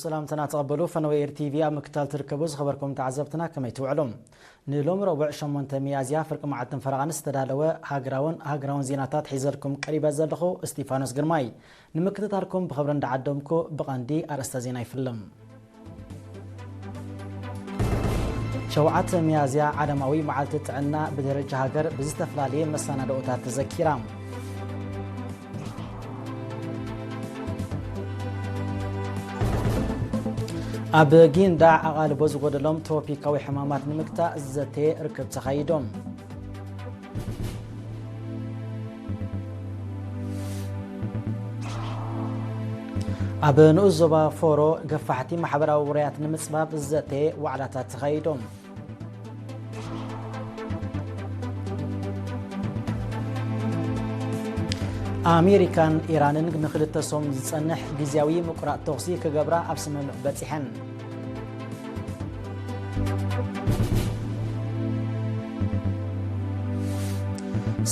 ሰላምታና ተቐበሉ። ፈነወ ኤር ቲቪ ኣብ ምክታል ትርከቡ ዝኸበርኩም ተዓዘብትና ከመይ ትውዕሉ? ንሎሚ ረቡዕ ሸሞንተ ሚያዝያ ፍርቂ መዓልትን ፈረቓን ዝተዳለወ ሃገራውን ሃገራውን ዜናታት ሒዘልኩም ቀሪበ ዘለኹ እስጢፋኖስ ግርማይ። ንምክትታልኩም ብኽብሪ እንዳዓደምኩ ብቐንዲ ኣርእስተ ዜና ይፍልም። ሸውዓተ ሚያዝያ ዓለማዊ መዓልቲ ጥዕና ብደረጃ ሃገር ብዝተፈላለየ መሰናድኦታት ተዘኪራ። ኣብ ጊንዳዕ ኣቓልቦ ዝጎደሎም ትሮፒካዊ ሕማማት ንምግታእ ዝዘተየ ርክብ ተኻይዶም። ኣብ ንኡስ ዞባ ፎሮ ገፋሕቲ ማሕበራዊ ውራያት ንምጽባብ ዝዘተየ ዋዕላታት ተኻይዶም። ኣሜሪካን ኢራንን ንክልተ ሰሙን ዝጸንሕ ግዝያዊ ምቁራጽ ተኹሲ ክገብራ ኣብ ስምምዕ በጺሐን።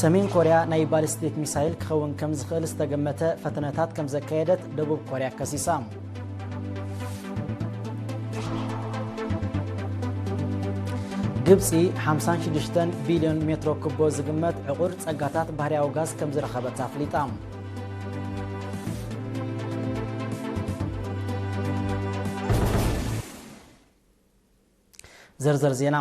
ሰሜን ኮርያ ናይ ባሊስቲክ ሚሳይል ክኸውን ከም ዝኽእል ዝተገመተ ፈተነታት ከም ዘካየደት ደቡብ ኮርያ ከሲሳ። ግብጺ ሓምሳን ሽዱሽተን ቢልዮን ሜትሮ ኩቦ ዝግመት ዕቑር ጸጋታት ባህርያዊ ጋዝ ከም ዝረኸበት ኣፍሊጣ። ዝርዝር ዜና።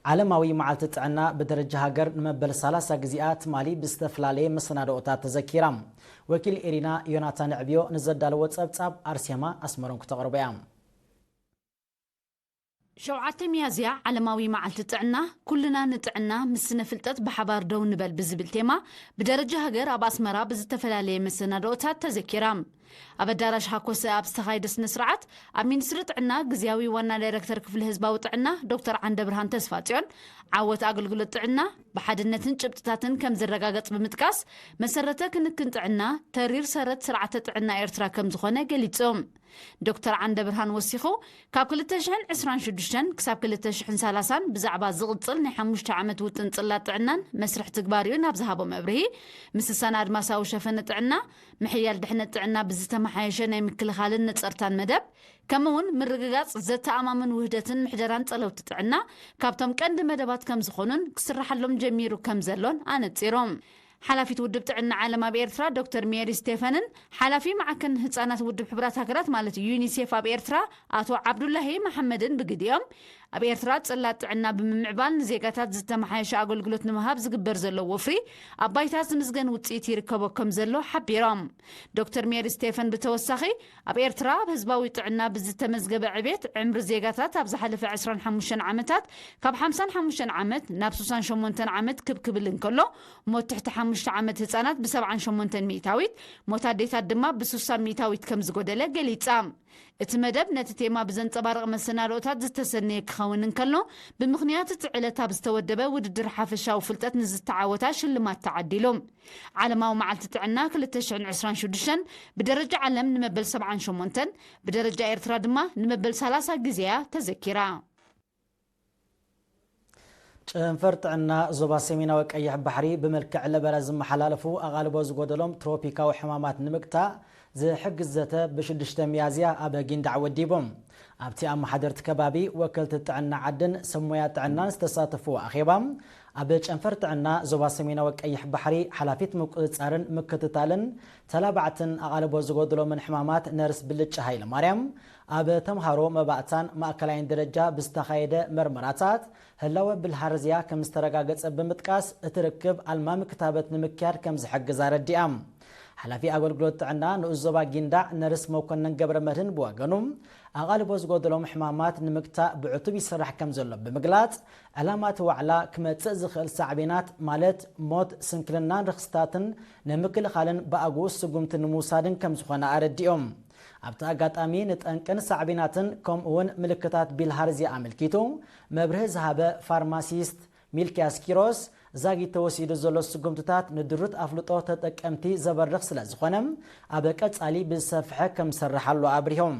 ዓለማዊ መዓልቲ ጥዕና ብደረጃ ሃገር ንመበል ሰላሳ ግዜኣ ትማሊ ብዝተፈላለየ መሰናድኦታት ተዘኪራ። ወኪል ኤሪና ዮናታን ዕብዮ ንዘዳለዎ ጸብጻብ ኣርሴማ ኣስመሮም ክተቕርቦ እያ። ሸውዓተ ሚያዝያ ዓለማዊ መዓልቲ ጥዕና፣ ኩልና ንጥዕና ምስ ስነ ፍልጠት ብሓባር ደው ንበል ብዝብል ቴማ ብደረጃ ሃገር ኣብ ኣስመራ ብዝተፈላለየ መሰናድኦታት ተዘኪራ። ኣብ ኣዳራሽ ሃኮሰ ኣብ ዝተኻየደ ስነ ስርዓት፣ ኣብ ሚኒስትሪ ጥዕና ግዝያዊ ዋና ዳይረክተር ክፍሊ ህዝባዊ ጥዕና ዶክተር ዓንደብርሃን ተስፋጽዮን፣ ዓወት ኣገልግሎት ጥዕና ብሓድነትን ጭብጥታትን ከም ዝረጋገጽ ብምጥቃስ፣ መሰረተ ክንክን ጥዕና ተሪር ሰረት ስርዓተ ጥዕና ኤርትራ ከም ዝኾነ ገሊጾም። ዶክተር ዓንደብርሃን ወሲኹ፣ ካብ ክልተ ሽሕን ዕስራን ሽዱሽተን ክሳብ ክልተ ሽሕን ሰላሳን ብዛዕባ ዝቕጽል ናይ ሓሙሽተ ዓመት ውጥን ጽላት ጥዕናን መስርሕ ትግባሪኡን ኣብ ዝሃቦ መብርሂ፣ ምስሳን ኣድማሳዊ ሸፈነ ጥዕና፣ ምሕያል ድሕነት ጥዕና ብዝተመሓየሸ ናይ ምክልኻልን ነጸርታን መደብ፣ ከምኡ'ውን ምርግጋጽ ዘተኣማምን ውህደትን ምሕደራን ጸለውቲ ጥዕና ካብቶም ቀንዲ መደባት ከም ዝኾኑን ክስርሓሎም ጀሚሩ ከም ዘሎን ኣነጺሮም። ሓላፊት ውድብ ጥዕና ዓለም ኣብ ኤርትራ ዶክተር ሜሪ ስቴፈንን ሓላፊ ማዕከን ህጻናት ውድብ ሕቡራት ሃገራት ማለት ዩኒሴፍ ኣብ ኤርትራ ኣቶ ዓብዱላሂ መሓመድን ብግዲኦም፣ ኣብ ኤርትራ ጽላት ጥዕና ብምምዕባል ንዜጋታት ዝተመሓየሸ ኣገልግሎት ንምሃብ ዝግበር ዘሎ ወፍሪ ኣብ ባይታ ዝምዝገን ውጽኢት ይርከቦ ከም ዘሎ ሓቢሮም። ዶክተር ሜሪ ስቴፈን ብተወሳኺ፣ ኣብ ኤርትራ ኣብ ህዝባዊ ጥዕና ብዝተመዝገበ ዕቤት፣ ዕምሪ ዜጋታት ኣብ ዝሓለፈ ዕስራን ሓሙሽተን ዓመታት ካብ ሓምሳን ሓሙሽተን ዓመት ናብ ስሳን ሸሞንተን ዓመት ክብ ክብል እንከሎ፣ ሞት ትሕቲ ሓሙሽተ ዓመት ህጻናት ብ ሰብዓን ሸሞንተን ሚእታዊት፣ ሞት ኣዴታት ድማ ብ ስሳ ሚእታዊት ከም ዝጎደለ ገሊጻ። እቲ መደብ ነቲ ቴማ ብዘንጸባርቕ መሰናድኦታት ዝተሰነየ ክኸውን እንከሎ፣ ብምኽንያት እቲ ዕለት ኣብ ዝተወደበ ውድድር ሓፈሻዊ ፍልጠት ንዝተዓወታ ሽልማት ተዓዲሉ። ዓለማዊ መዓልቲ ጥዕና ክልተ ሽሕን ዕስራን ሽዱሽተን ብደረጃ ዓለም ንመበል ሰብዓን ሸሞንተን፣ ብደረጃ ኤርትራ ድማ ንመበል ሰላሳ ግዜ እያ ተዘኪራ። ጨንፈር ጥዕና ዞባ ሰሜናዊ ቀይሕ ባሕሪ ብመልክዕ ለበዳ ዝመሓላለፉ ኣቓልቦ ዝጎደሎም ትሮፒካዊ ሕማማት ንምግታእ ዝሕግዝ ዘተ ብሽዱሽተ ሚያዝያ ኣብ ጊንዳዕ ወዲቡ። ኣብቲ ኣመሓደርቲ ከባቢ፣ ወከልቲ ጥዕና ዓድን ሰብ ሞያ ጥዕናን ዝተሳተፍዎ ኣኼባ፣ ኣብ ጨንፈር ጥዕና ዞባ ሰሜናዊ ቀይሕ ባሕሪ ሓላፊት ምቁጽጻርን ምክትታልን ተላባዕትን ኣቓልቦ ዝጎደሎምን ሕማማት ነርስ ብልጫ ሃይለ ማርያም፣ ኣብ ተምሃሮ መባእታን ማእከላይን ደረጃ ብዝተኻየደ መርመራታት ህላወ ብልሃርዝያ ከም ዝተረጋገጸ ብምጥቃስ፣ እቲ ርክብ ኣልማሚ ክታበት ንምክያድ ከም ዝሕግዝ ኣረዲኣ። ሓላፊ ኣገልግሎት ጥዕና ንኡስ ዞባ ጊንዳዕ ነርስ መኮነን ገብረ መድህን ብወገኑ፣ ኣቓልቦ ዝጎደሎም ሕማማት ንምግታእ ብዕቱብ ይስራሕ ከም ዘሎ ብምግላጽ፣ ዕላማ እቲ ዋዕላ ክመጽእ ዝኽእል ሳዕቤናት ማለት ሞት፣ ስንክልናን ረኽስታትን ንምክልኻልን ብኣግኡ ስጉምቲ ንምውሳድን ከም ዝኾነ ኣረዲኦም። ኣብቲ ኣጋጣሚ ንጠንቅን ሳዕቤናትን ከምኡውን ምልክታት ቢልሃርዝያ ኣመልኪቱ መብርሂ ዝሃበ ፋርማሲስት ሚልክያስ ኪሮስ፣ ዛጊት ተወሲዱ ዘሎ ስጉምትታት ንድሩት ኣፍልጦ ተጠቀምቲ ዘበርኽ ስለ ዝኾነ፣ ኣብ ቀጻሊ ብዝሰፍሐ ከም ዝሰርሓሉ ኣብሪሆም።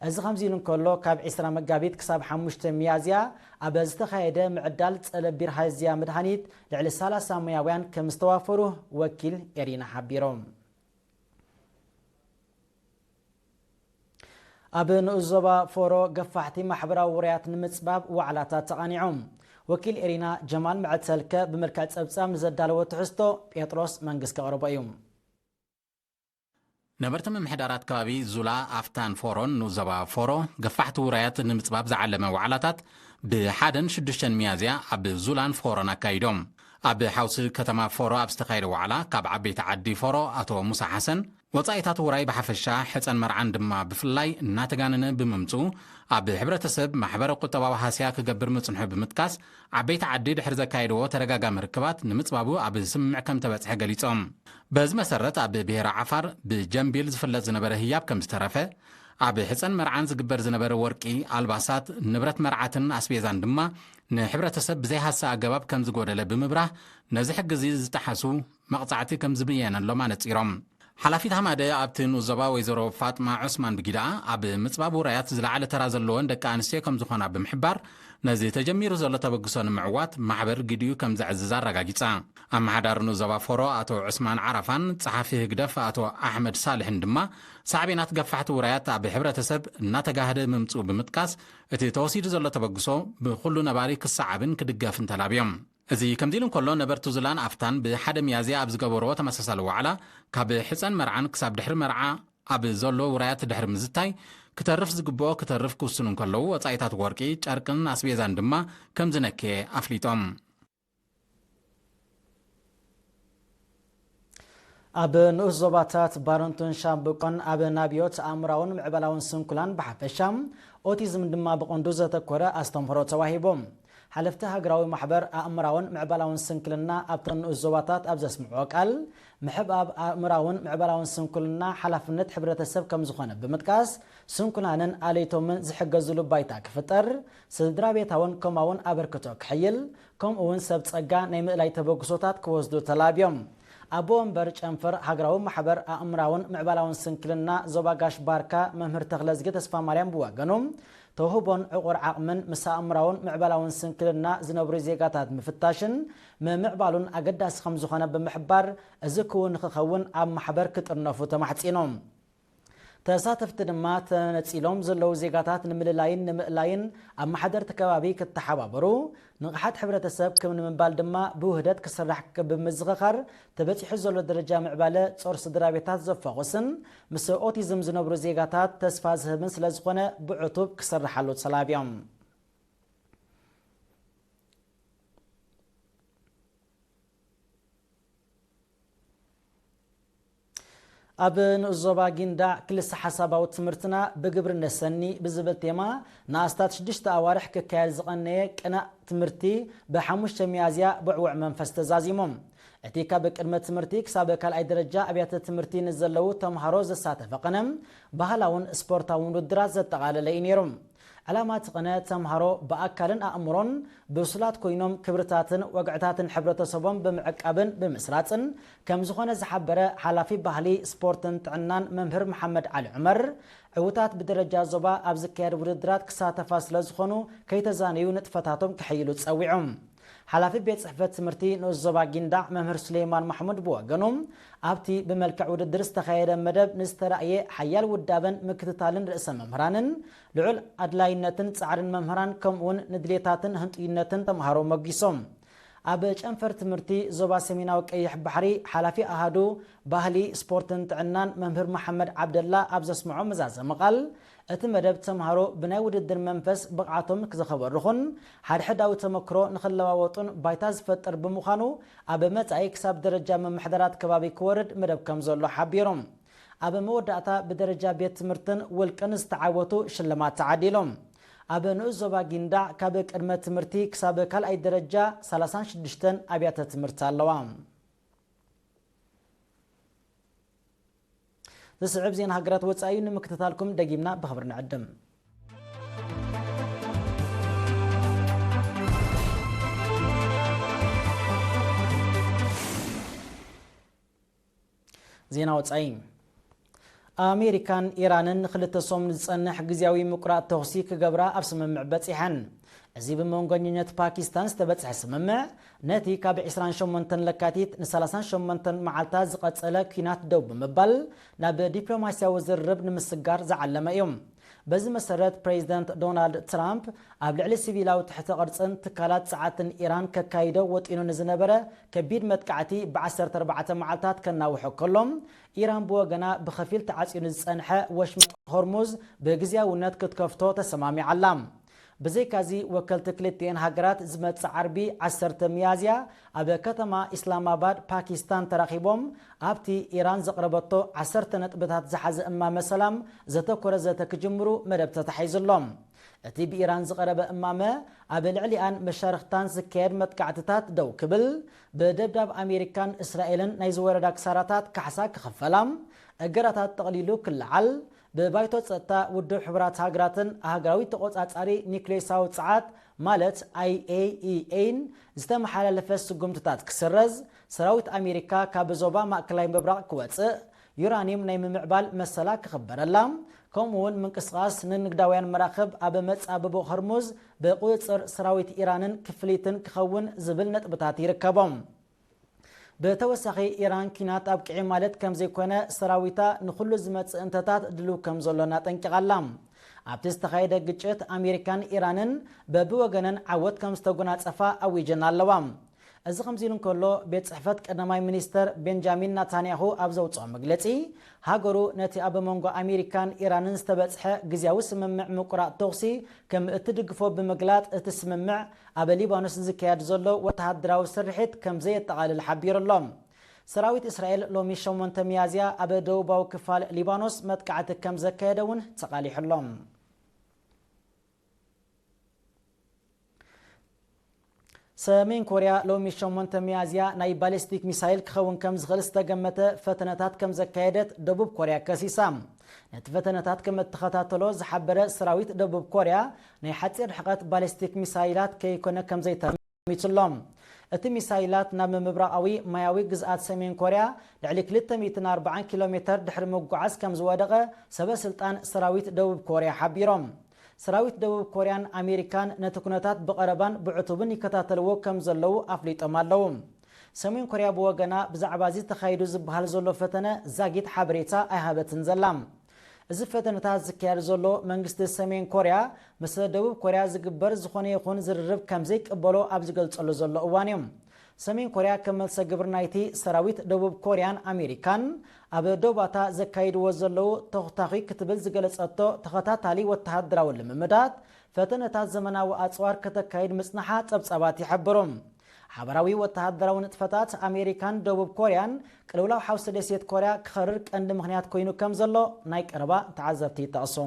እዚ ከምዚ ኢሉ እንከሎ፣ ካብ ዕስራ መጋቢት ክሳብ ሓሙሽተ ሚያዝያ ኣብ ዝተኻየደ ምዕዳል ጸለብ ቢልሃርዝያ መድሃኒት ልዕሊ ሰላሳ ሞያውያን ከም ዝተዋፈሩ ወኪል ኤሪና ሓቢሮም። ኣብ ንኡስ ዞባ ፎሮ ገፋሕቲ ማሕበራዊ ውራያት ንምጽባብ ዋዕላታት ተቓኒዖም። ወኪል ኤሪና ጀማል መዐተልከ ብምልክዕ ጸብጻብ ንዘዳለዎ ትሕዝቶ ጴጥሮስ መንግስ ከቕርቦ እዩ። ነበርቲ ምምሕዳራት ከባቢ ዙላ፣ ኣፍታን ፎሮን ንኡስ ዞባ ፎሮ ገፋሕቲ ውራያት ንምጽባብ ዝዓለመ ዋዕላታት ብሓደን ሽዱሽተን ሚያዝያ ኣብ ዙላን ፎሮን ኣካይዶም። ኣብ ሓውሲ ከተማ ፎሮ ኣብ ዝተኻየደ ዋዕላ ካብ ዓበይቲ ዓዲ ፎሮ ኣቶ ሙሳ ሓሰን፣ ወጻኢታት ውራይ ብሓፈሻ ሕጸን መርዓን ድማ ብፍላይ እናተጋነነ ብምምጽኡ ኣብ ሕብረተሰብ ማሕበረ ቁጠባዊ ሃስያ ክገብር ምጽንሑ ብምጥቃስ፣ ዓበይቲ ዓዲ ድሕሪ ዘካየድዎ ተደጋጋሚ ርክባት ንምጽባቡ ኣብ ስምምዕ ከም ተበጽሐ ገሊጾም። በዚ መሰረት ኣብ ብሄረ ዓፋር ብጀምቢል ዝፍለጥ ዝነበረ ህያብ ከም ዝተረፈ፣ ኣብ ሕጸን መርዓን ዝግበር ዝነበረ ወርቂ፣ ኣልባሳት፣ ንብረት መርዓትን ኣስቤዛን ድማ ንሕብረተሰብ ብዘይሃሲ ኣገባብ ከም ዝጎደለ ብምብራህ፣ ነዚ ሕጊ እዚ ዝጠሓሱ መቕጻዕቲ ከም ዝብየነሎም ኣነጺሮም። ሓላፊት ሃማደ ኣብቲ ንኡስ ዞባ ወይዘሮ ፋጥማ ዑስማን ብጊዳኣ፣ ኣብ ምጽባብ ውራያት ዝለዓለ ተራ ዘለወን ደቂ ኣንስትዮ ከም ዝኾና ብምሕባር፣ ነዚ ተጀሚሩ ዘሎ ተበግሶ ንምዕዋት ማሕበር ግዲኡ ከም ዘዕዝዝ ኣረጋጊጻ። ኣመሓዳሪ ንኡስ ዞባ ፎሮ ኣቶ ዑስማን ዓራፋን ጸሓፊ ህግደፍ ኣቶ ኣሕመድ ሳልሕን ድማ፣ ሳዕቤናት ገፋሕቲ ውራያት ኣብ ሕብረተሰብ እናተጋህደ ምምጽኡ ብምጥቃስ፣ እቲ ተወሲዱ ዘሎ ተበግሶ ብኹሉ ነባሪ ክሰዓብን ክድገፍን ተላብዮም። እዚ ከምዚ ኢሉ እንከሎ፣ ነበርቲ ዙላን ኣፍታን ብሓደ ሚያዝያ ኣብ ዝገበርዎ ተመሳሳሊ ዋዕላ፣ ካብ ሕጸን መርዓን ክሳብ ድሕሪ መርዓ ኣብ ዘሎ ውራያት ድሕሪ ምዝታይ፣ ክተርፍ ዝግብኦ ክተርፍ ክውስኑ እንከለዉ፣ ወጻኢታት ወርቂ፣ ጨርቅን ኣስቤዛን ድማ ከም ዝነከየ ኣፍሊጦም። ኣብ ንኡስ ዞባታት ባረንቱን ሻምብቆን ኣብ ናብዮት ኣእምራውን ምዕባላውን ስንኩላን ብሓፈሻ፣ ኦቲዝም ድማ ብቐንዱ ዘተኮረ ኣስተምህሮ ተዋሂቦም። ሓለፍቲ ሃገራዊ ማሕበር ኣእምራውን ምዕባላውን ስንክልና ኣብተን ንኡስ ዞባታት ኣብ ዘስምዕዎ ቃል፣ ምሕባብ ኣእምራውን ምዕባላውን ስንኩልና ሓላፍነት ሕብረተሰብ ከም ዝኾነ ብምጥቃስ፣ ስንኩላንን ኣለይቶምን ዝሕገዝሉ ባይታ ክፍጠር፣ ስድራ ቤታውን ከምኡውን ኣበርክቶ ክሕይል፣ ከምኡ እውን ሰብ ጸጋ ናይ ምእላይ ተበግሶታት ክወስዱ ተላብዮም። ኣቦ ወንበር ጨንፈር ሃገራዊ ማሕበር ኣእምራውን ምዕባላውን ስንክልና ዞባ ጋሽ ባርካ መምህር ተኽለዝጊ ተስፋ ማርያም ብወገኑ፣ ተውህቦን ዕቑር ዓቕምን ምስ ኣእምራውን ምዕባላውን ስንክልና ዝነብሩ ዜጋታት ምፍታሽን ምምዕባሉን ኣገዳሲ ከም ዝኾነ ብምሕባር፣ እዚ ክውን ንክኸውን ኣብ ማሕበር ክጥርነፉ ተማሕጺኖም። ተሳተፍቲ ድማ ተነጺሎም ዘለዉ ዜጋታት ንምልላይን ንምእላይን ኣብ ማሕደርቲ ከባቢ ክተሓባበሩ፣ ንቕሓት ሕብረተሰብ ክብ ንምባል ድማ ብውህደት ክስራሕ ብምዝኽኻር፣ ተበጺሑ ዘሎ ደረጃ ምዕባለ ጾር ስድራ ቤታት ዘፋቑስን ምስ ኦቲዝም ዝነብሩ ዜጋታት ተስፋ ዝህብን ስለ ዝኾነ ብዕቱብ ክስርሓሉ ተላብዮም። ኣብ ንኡስ ዞባ ጊንዳዕ ክልሰ ሓሳባዊ ትምህርትና ብግብሪ ነሰኒ ብዝብል ቴማ ንኣስታት ሽዱሽተ ኣዋርሕ ክካየድ ዝቐነየ ቅነእ ትምህርቲ ብሓሙሽተ ሚያዝያ ብዕዉዕ መንፈስ ተዛዚሙ። እቲ ካብ ቅድመ ትምህርቲ ክሳብ ካልኣይ ደረጃ ኣብያተ ትምህርቲ ንዘለዉ ተምሃሮ ዘሳተፈ ቅነ፣ ባህላውን ስፖርታውን ውድድራት ዘጠቓለለ እዩ ነይሩ። ዕላማ እቲ ቅነ ተምሃሮ ብኣካልን ኣእምሮን ብሱላት ኮይኖም ክብርታትን ወግዕታትን ሕብረተሰቦም ብምዕቃብን ብምስራጽን ከም ዝኾነ ዝሓበረ ሓላፊ ባህሊ፣ ስፖርትን ጥዕናን መምህር መሓመድ ዓሊ ዑመር፣ ዕዉታት ብደረጃ ዞባ ኣብ ዝካየድ ውድድራት ክሳተፋ ስለ ዝኾኑ ከይተዛነዩ ንጥፈታቶም ክሕይሉ ጸዊዑ። ሓላፊ ቤት ጽሕፈት ትምህርቲ ንኡስ ዞባ ጊንዳዕ መምህር ሱሌይማን ማሕሙድ ብወገኑ፣ ኣብቲ ብመልክዕ ውድድር ዝተኻየደ መደብ ንዝተራእየ ሓያል ውዳበን ምክትታልን ርእሰ መምህራንን ልዑል ኣድላይነትን ጻዕርን መምህራን ከምኡውን ንድሌታትን ህንጡይነትን ተምሃሮ መጒሶም። ኣብ ጨንፈር ትምህርቲ ዞባ ሰሜናዊ ቀይሕ ባሕሪ ሓላፊ ኣሃዱ ባህሊ፣ ስፖርትን ጥዕናን መምህር መሓመድ ዓብደላ ኣብ ዘስምዖ መዛዘሚ ቃል፣ እቲ መደብ ተምሃሮ ብናይ ውድድር መንፈስ ብቕዓቶም ንክዘኸበርኹን ሓድሕዳዊ ተመክሮ ንኽለዋወጡን ባይታ ዝፈጥር ብምዃኑ፣ ኣብ መጻኢ ክሳብ ደረጃ ምምሕዳራት ከባቢ ክወርድ መደብ ከም ዘሎ ሓቢሮም። ኣብ መወዳእታ ብደረጃ ቤት ትምህርትን ውልቅን ዝተዓወቱ ሽልማት ተዓዲሎም። ኣብ ንኡስ ዞባ ጊንዳዕ ካብ ቅድመ ትምህርቲ ክሳብ ካልኣይ ደረጃ ሰላሳን ሽዱሽተን ኣብያተ ትምህርቲ ኣለዋ። ዝስዕብ ዜና ሃገራት ወጻኢ ንምክትታልኩም ደጊምና ብኽብሪ ንዕድም። ዜና ወጻኢ። ኣሜሪካን ኢራንን ንክልተ ሰሙን ዝጸንሕ ግዝያዊ ምቁራጽ ተኹሲ ክገብራ ኣብ ስምምዕ በጺሐን። እዚ ብመንጎኛኛት ፓኪስታን ዝተበጽሐ ስምምዕ፣ ነቲ ካብ ዕስራን ሸሞንተን ለካቲት ንሰላሳን ሸሞንተን መዓልታት ዝቐጸለ ኲናት ደው ብምባል ናብ ዲፕሎማስያዊ ዝርርብ ንምስጋር ዝዓለመ እዩ። በዚ መሰረት፣ ፕሬዚደንት ዶናልድ ትራምፕ ኣብ ልዕሊ ሲቪላዊ ትሕተ ቅርጽን ትካላት ጸዓትን ኢራን ከካይዶ ወጢኑ ንዝነበረ ከቢድ መጥቃዕቲ ብ ዓሰርተ ኣርባዕተ መዓልታት ከናውሖ ከሎ፣ ኢራን ብወገና ብኸፊል ተዓጽዩ ንዝጸንሐ ወሽመጥ ሆርሙዝ ብግዝያውነት ክትከፍቶ ተሰማሚዓ ኣላ። ብዘይካዚ፣ ወከልቲ ክልቲኤን ሃገራት ዝመጽእ ዓርቢ ዓሰርተ ሚያዝያ ኣብ ከተማ ኢስላማባድ ፓኪስታን ተራኺቦም ኣብቲ ኢራን ዘቕረበቶ ዓሰርተ ነጥብታት ዝሓዘ እማመ ሰላም ዘተኮረ ዘተ ክጅምሩ መደብ ተታሒዙ ኣሎ። እቲ ብኢራን ዝቐረበ እማመ ኣብ ልዕሊኣን መሻርኽታን ዝካየድ መጥቃዕትታት ደው ክብል፣ ብደብዳብ ኣሜሪካን እስራኤልን ናይ ዝወረዳ ክሳራታት ካሕሳ ክኽፈላ፣ እገዳታት ጠቕሊሉ ክለዓል፣ ብባይቶ ጸጥታ ውድብ ሕቡራት ሃገራትን ሃገራዊ ተቖጻጻሪ ኒክሌሳዊ ጸዓት ማለት ኣይኤኢኤን ዝተመሓላለፈ ስጉምትታት ክስረዝ፣ ሰራዊት ኣሜሪካ ካብ ዞባ ማእከላይ ምብራቕ ክወጽእ፣ ዩራኒየም ናይ ምምዕባል መሰላ ክኽበረላ፣ ከምኡ'ውን ምንቅስቓስ ንንግዳውያን መራኽብ ኣብ መጻብቦ ሆርሙዝ ብቁጽጽር ሰራዊት ኢራንን ክፍሊትን ክኸውን ዝብል ነጥብታት ይርከቦም። ብተወሳኺ፣ ኢራን ኲናት ኣብቅዒ ማለት ከም ዘይኮነ፣ ሰራዊታ ንኹሉ ዝመጽእ እንተታት ድሉው ከም ዘሎን ኣጠንቂቓ ኣላ። ኣብቲ ዝተኻየደ ግጭት፣ ኣሜሪካን ኢራንን በብወገነን ዓወት ከም ዝተጎናጸፋ ኣዊጀን ኣለዋ። እዚ ከምዚ ኢሉ እንከሎ፣ ቤት ጽሕፈት ቀዳማይ ሚኒስተር ቤንጃሚን ናታንያሁ ኣብ ዘውጽኦ መግለጺ፣ ሃገሩ ነቲ ኣብ መንጎ ኣሜሪካን ኢራንን ዝተበጽሐ ግዝያዊ ስምምዕ ምቁራጽ ተኹሲ ከም እትድግፎ ብምግላጽ፣ እቲ ስምምዕ ኣብ ሊባኖስ ዝካየድ ዘሎ ወተሃደራዊ ስርሒት ከም ዘየጠቓልል ሓቢሩ ኣሎ። ሰራዊት እስራኤል ሎሚ ሸሞንተ ሚያዝያ ኣብ ደቡባዊ ክፋል ሊባኖስ መጥቃዕቲ ከም ዘካየደ እውን ተቓሊሑ ኣሎ። ሰሜን ኮርያ ሎሚ ሸሞንተ ሚያዝያ ናይ ባሊስቲክ ሚሳይል ክኸውን ከም ዝኽእል ዝተገመተ ፈተነታት ከም ዘካየደት ደቡብ ኮርያ ከሲሳ። ነቲ ፈተነታት ከም እተኸታተሎ ዝሓበረ ሰራዊት ደቡብ ኮርያ፣ ናይ ሓጺር ርሕቀት ባሊስቲክ ሚሳይላት ከይኮነ ከም ዘይተሚቱ ኣሎ። እቲ ሚሳይላት ናብ ምብራቓዊ ማያዊ ግዝኣት ሰሜን ኮርያ ልዕሊ ክልተ ሚእትን ኣርባዓን ኪሎ ሜተር ድሕሪ ምጉዓዝ ከም ዝወደቐ ሰበ ስልጣን ሰራዊት ደቡብ ኮርያ ሓቢሮም። ሰራዊት ደቡብ ኮርያን ኣሜሪካን ነቲ ኩነታት ብቐረባን ብዕቱብን ይከታተልዎ ከም ዘለዉ ኣፍሊጦም ኣለዉ። ሰሜን ኮርያ ብወገና፣ ብዛዕባ እዚ ተኻይዱ ዝበሃል ዘሎ ፈተነ ዛጊት ሓበሬታ ኣይሃበትን ዘላ። እዚ ፈተነታት ዝካየድ ዘሎ፣ መንግስቲ ሰሜን ኮርያ ምስ ደቡብ ኮርያ ዝግበር ዝኾነ ይኹን ዝርርብ ከም ዘይቅበሎ ኣብ ዝገልጸሉ ዘሎ እዋን እዩ። ሰሜን ኮርያ ከም መልሰ ግብሪ ናይቲ፣ ሰራዊት ደቡብ ኮርያን ኣሜሪካን ኣብ ዶባታ ዘካይድዎ ዘለዉ ተኹታኺ ክትብል ዝገለጸቶ ተኸታታሊ ወተሃደራዊ ልምምዳት፣ ፈተነታት ዘመናዊ ኣጽዋር ከተካይድ ምጽንሓ ጸብጻባት ይሕብሩ። ሓባራዊ ወተሃደራዊ ንጥፈታት ኣሜሪካን ደቡብ ኮርያን፣ ቅልውላው ሓውሲ ደሴት ኮርያ ክኸርር ቀንዲ ምኽንያት ኮይኑ ከም ዘሎ ናይ ቀረባ ተዓዘብቲ ይጠቕሱ።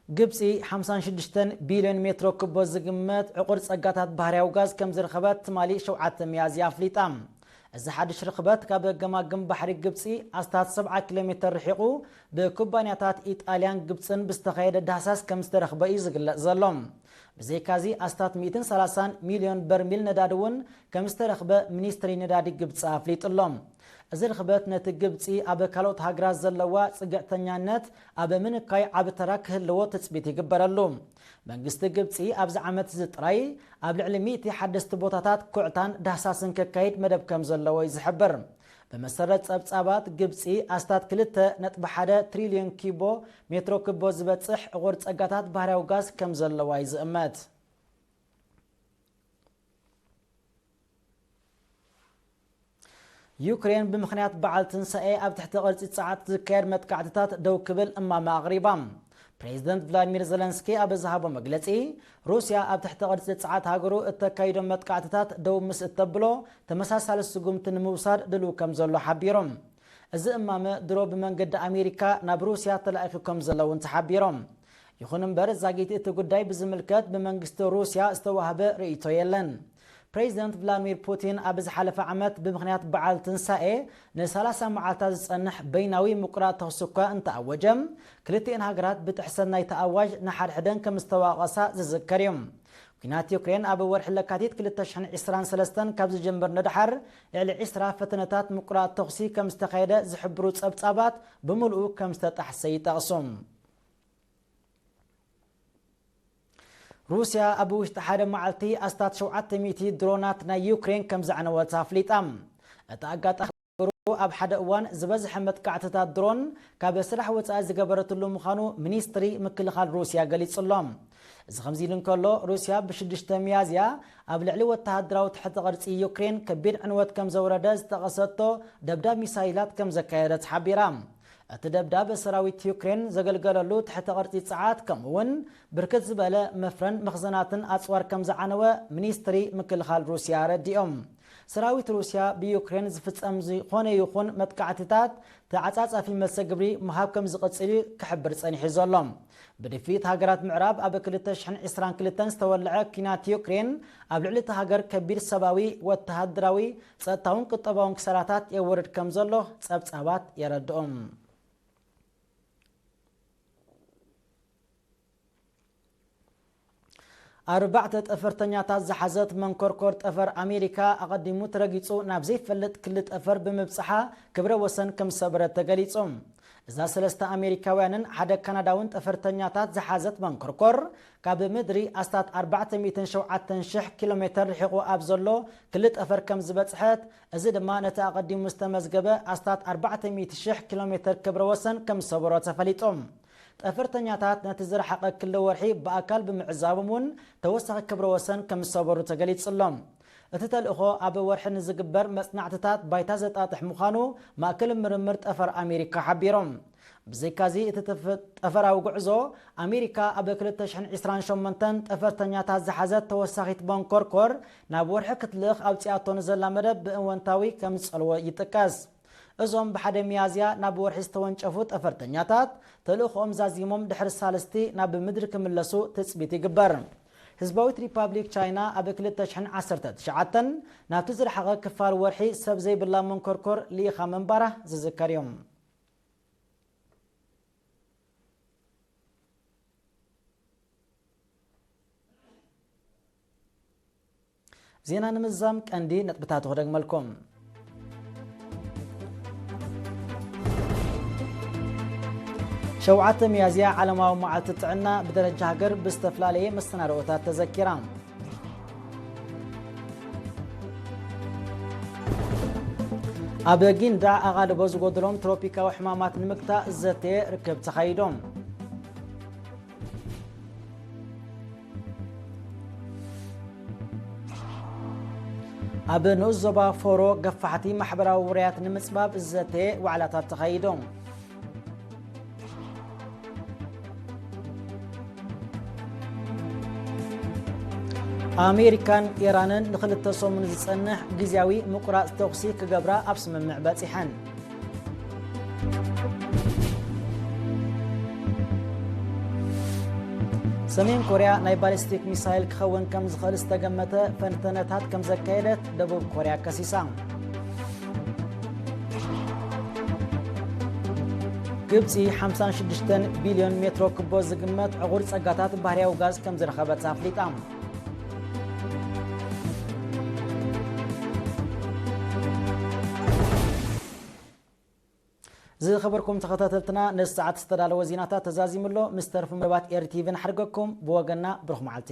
ግብጺ ሓምሳን ሽዱሽተን ቢልዮን ሜትሮ ኩቦ ዝግመት ዕቑር ጸጋታት ባህርያዊ ጋዝ ከም ዝረኸበት ትማሊ ሸውዓተ ሚያዝያ ኣፍሊጣ። እዚ ሓድሽ ርኽበት፣ ካብ ገማግም ባሕሪ ግብጺ ኣስታት ሰብዓ ኪሎ ሜተር ርሒቑ፣ ብኩባንያታት ኢጣልያን ግብጽን ብዝተኻየደ ዳህሳስ ከም ዝተረኽበ እዩ ዝግለጽ ዘሎ። ብዘይካዚ፣ ኣስታት ሚእትን ሰላሳን ሚልዮን በርሚል ነዳዲ እውን ከም ዝተረኽበ ሚኒስትሪ ነዳዲ ግብጺ ኣፍሊጡ ኣሎ። እዚ ርኽበት፣ ነቲ ግብጺ ኣብ ካልኦት ሃገራት ዘለዋ ጽግዕተኛነት ኣብ ምንካይ ዓቢ ተራ ክህልዎ ትጽቢት ይግበረሉ። መንግስቲ ግብጺ ኣብዚ ዓመት እዚ ጥራይ ኣብ ልዕሊ ሚእቲ ሓደስቲ ቦታታት ኩዕታን ዳህሳስን ከካይድ መደብ ከም ዘለዎ እዩ ዝሕብር። ብመሰረት ጸብጻባት፣ ግብጺ ኣስታት ክልተ ነጥቢ ሓደ ትሪልዮን ኪቦ ሜትሮ ኩቦ ዝበጽሕ ዕቑር ጸጋታት ባህርያዊ ጋዝ ከም ዘለዋ እዩ ዝእመት። ዩክሬን ብምኽንያት በዓል ትንሳኤ ኣብ ትሕቲ ቅርጺ ጸዓት ዝካየድ መጥቃዕትታት ደው ክብል እማመ ኣቕሪባ። ፕሬዚደንት ቭላድሚር ዘለንስኪ ኣብ ዝሃቦ መግለጺ፣ ሩስያ ኣብ ትሕቲ ቅርጺ ጸዓት ሃገሩ እተካይዶም መጥቃዕትታት ደው ምስ እተብሎ፣ ተመሳሳሊ ስጉምቲ ንምውሳድ ድሉው ከም ዘሎ ሓቢሩ። እዚ እማመ ድሮ ብመንገዲ ኣሜሪካ ናብ ሩስያ ተላኢኹ ከም ዘሎ እውን ተሓቢሮም። ይኹን እምበር፣ ዛጊት እቲ ጉዳይ ብዝምልከት ብመንግስቲ ሩስያ ዝተዋህበ ርእይቶ የለን። ፕሬዚደንት ቭላድሚር ፑቲን ኣብ ዝሓለፈ ዓመት ብምኽንያት በዓል ትንሳኤ ንሰላሳ መዓልታት ዝጸንሕ በይናዊ ምቁራጽ ተኹሲ እኳ እንተኣወጀ፣ ክልቲኤን ሃገራት ብጥሕሰት ናይቲ ኣዋጅ ንሓድሕደን ከም ዝተዋቐሳ ዝዝከር እዩ። ኲናት ዩክሬን ኣብ ወርሒ ለካቲት ክልተ ሽሕን ዕስራን ሰለስተን ካብ ዝጅምር ንደሓር፣ ልዕሊ ዕስራ ፈተነታት ምቁራጽ ተኹሲ ከም ዝተኻየደ ዝሕብሩ ጸብጻባት፣ ብምሉኡ ከም ዝተጣሕሰ ይጠቕሱ። ሩስያ ኣብ ውሽጢ ሓደ መዓልቲ ኣስታት ሸውዓተ ሚእቲ ድሮናት ናይ ዩክሬን ከም ዘዕነወት ኣፍሊጣ። እቲ ኣጋጣሚ፣ ሩስያ ኣብ ሓደ እዋን ዝበዝሐ መጥቃዕትታት ድሮን ካብ ስራሕ ወጻኢ ዝገበረትሉ ምዃኑ ሚኒስትሪ ምክልኻል ሩስያ ገሊጹ ኣሎ። እዚ ከምዚ ኢሉ እንከሎ፣ ሩስያ ብ ሽዱሽተ ሚያዝያ ኣብ ልዕሊ ወተሃደራዊ ትሕተ ቅርጺ ዩክሬን ከቢድ ዕንወት ከም ዘውረደ ዝጠቐሰቶ ደብዳብ ሚሳይላት ከም ዘካየደት ሓቢራ። እቲ ደብዳብ ሰራዊት ዩክሬን ዘገልገለሉ ትሕተ ቅርጺ ጸዓት፣ ከምኡ እውን ብርክት ዝበለ መፍረን መኽዘናትን ኣጽዋር ከም ዝዓነወ ሚኒስትሪ ምክልኻል ሩስያ ኣረዲኦም። ሰራዊት ሩስያ ብዩክሬን ዝፍጸም ዝኾነ ይኹን መጥቃዕትታት ተዓጻጻፊ መልሰ ግብሪ ምሃብ ከም ዝቕጽል እዩ ክሕብር ጸኒሑ ዘሎ። ብድፊት ሃገራት ምዕራብ ኣብ ክልተ ሽሕን ዕስራን ክልተን ዝተወልዐ ኲናት ዩክሬን ኣብ ልዕሊ እታ ሃገር ከቢድ ሰብኣዊ፣ ወተሃደራዊ፣ ጸጥታውን ቁጠባውን ክሳራታት የወርድ ከም ዘሎ ጸብጻባት የረድኦም። ኣርባዕተ ጠፈርተኛታት ዝሓዘት መንኮርኮር ጠፈር ኣሜሪካ ኣቐዲሙ ተረጊጹ ናብ ዘይፈልጥ ክሊ ጠፈር ብምብጽሓ ክብረ ወሰን ከም ዝሰበረት ተገሊጹ። እዛ ሰለስተ ኣሜሪካውያንን ሓደ ካናዳውን ጠፈርተኛታት ዝሓዘት መንኮርኮር ካብ ምድሪ ኣስታት ኣርባዕተ ሚእትን ሸውዓተን ሽሕ ኪሎ ሜተር ርሒቑ ኣብ ዘሎ ክሊ ጠፈር ከም ዝበጽሐት፣ እዚ ድማ ነቲ ኣቐዲሙ ዝተመዝገበ ኣስታት ኣርባዕተ ሚእቲ ሽሕ ኪሎ ሜተር ክብረ ወሰን ከም ዝሰበሮ ተፈሊጡ። ጠፈርተኛታት ነቲ ዝረሓቐ ክሊ ወርሒ ብኣካል ብምዕዛቦም እውን ተወሳኺ ክብረ ወሰን ከም ዝሰበሩ ተገሊጹ ኣሎ። እቲ ተልእኾ ኣብ ወርሒ ንዝግበር መጽናዕትታት ባይታ ዘጣጥሕ ምዃኑ ማእከል ምርምር ጠፈር ኣሜሪካ ሓቢሮም። ብዘይካዚ፣ እቲ ተፈ-፣ ጠፈራዊ ጉዕዞ ኣሜሪካ ኣብ ክልተ ሽሕን ዕስራን ሸሞንተን ጠፈርተኛታት ዝሓዘት ተወሳኺት መንኮርኮር ናብ ወርሒ ክትልእኽ ኣውጺኣቶ ንዘላ መደብ ብእወንታዊ ከም ዝጸልዎ ይጥቀስ። እዞም ብሓደ ሚያዝያ ናብ ወርሒ ዝተወንጨፉ ጠፈርተኛታት፣ ተልእኾኦም ዛዚሞም ድሕሪ ሳልስቲ ናብ ምድሪ ክምለሱ ትጽቢት ይግበር። ህዝባዊት ሪፓብሊክ ቻይና ኣብ ክልተ ሽሕን ዓሰርተ ትሽዓተን ናብቲ ዝረሓቐ ክፋል ወርሒ ሰብ ዘይብላ መንኮርኮር ልኢኻ ምንባራ ዝዝከር እዩ። ዜና ንምዝዛም ቀንዲ ነጥብታቱ ክደግመልኩም። ሸውዓተ ሚያዝያ ዓለማዊ መዓልቲ ጥዕና ብደረጃ ሃገር ብዝተፈላለየ መሰናድኦታት ተዘኪራ። ኣብ ጊንዳዕ ኣቓልቦ ዝጎደሎም ትሮፒካዊ ሕማማት ንምግታእ ዘተየ ርክብ ተኻይዶም። ኣብ ንኡስ ዞባ ፎሮ ገፋሕቲ ማሕበራዊ ውርያት ንምጽባብ ዘተየ ዋዕላታት ተኻይዶም። ኣሜሪካን ኢራንን ንኽልተ ሰሙን ዝጸንሕ ግዝያዊ ምቁራጽ ተኹሲ ክገብራ ኣብ ስምምዕ በጺሐን። ሰሜን ኮርያ ናይ ባሊስቲክ ሚሳይል ክኸውን ከም ዝኽእል ዝተገመተ ፈንተነታት ከም ዘካየደት ደቡብ ኮርያ ከሲሳ። ግብጺ ሓምሳን ሽዱሽተን ቢልዮን ሜትሮ ኩቦ ዝግመት ዕቑር ጸጋታት ባህርያዊ ጋዝ ከም ዝረኸበት ኣፍሊጣ። ዝኸበርኩም ተኸታተልትና፣ ነዚ ሰዓት ዝተዳለወ ዜናታት ተዛዚሙ ኣሎ። ምስ ተርፊ መደባት ኤሪ ቲቪ ንሓድገኩም። ብወገንና ብሩኽ መዓልቲ።